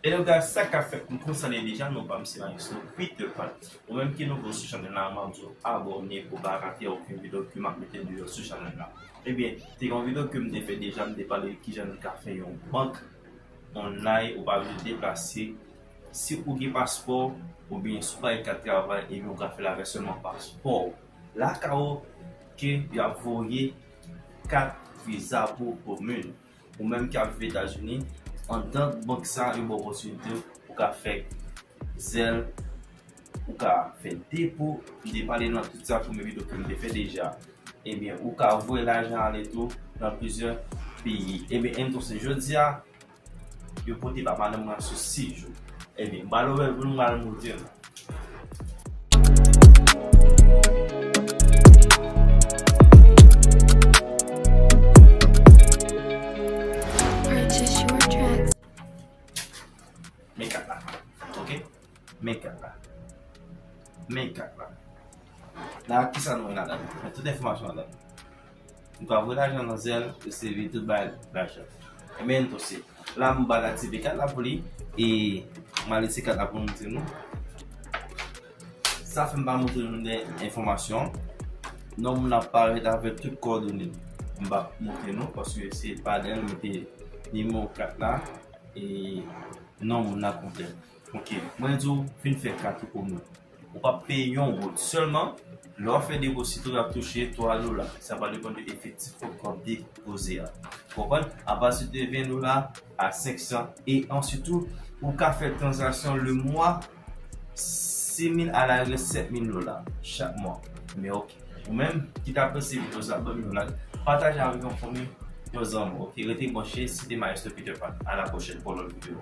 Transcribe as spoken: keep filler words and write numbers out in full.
Hello guys, sa k ap fèt? M konsa deja, non pa m se Maestro Peter Pan. Ou menm ki nouvo sou chanèl la, m ap di w abòne pou w pa rate okenn videyo ke m ap mete deyò sou chanèl la. Ebyen, te gen yon videyo ke m te fè deja, m te pale de kijan nou ka fè yon bank online, ou pa bezwen deplase. Si ou gen paspò, oubyen si ou pa gen kat travay, ebyen ou ka fè l avèk sèlman paspò w. Lakay ou ke y ap voye kat viza pou komin. Ou menm ki ap viv Etazini, anndan bank sa, yo ba w opòtinite ou ka fè Zelle, ou ka fè depo, m te pale nan tout sa premye videyo ke m te fè deja. Ebyen, ou ka voye lajan ale tou nan plizyè peyi. Ebyen, entonces, jodi a, yo pote pa madanm nan sou sijou. Ebyen, m pral ouvè pou nou, m pral montre nou. Purchase your tracks. Men kat la. Ok? Men kat la. Men kat la. La, kisa nou wè ladan? Men tout enfòmasyon ladan. Nou ka voye lajan nan Zelle, resevwa tout bagay lajan. Ebyen, entonces, la m pral aktive kat la pou li, e m ale ti kat la pou m montre nou. Sa fè m pa montre nou de enfòmasyon. Non, m ap parèt avèk tout kòdone. M pa montre nou, paske se pa dèyè m mete nimewo kat la, e non, m nan kontè. Ok, mwen di w, fin fè kat ou pou mwen. Ou p ap peye yon goud. Sèlman, lè w ap fè depo, si tou w ap touche twa dola. Sa va depann de efektif ou ap depoze a. Ou konprann? Apati de ven dola a senk san. E answit tou, ou ka fè tranzaksyon le mwa, sis mil a la règ sèt mil dola chak mwa. Men ok. Ou menm ki ta apresye videyo sa, ban m yon like, pataje avèk yon fanmi, yon zanmi. Ok, rete branche, se te Maestro Peter Pan. A la pwochèn pou lòt videyo.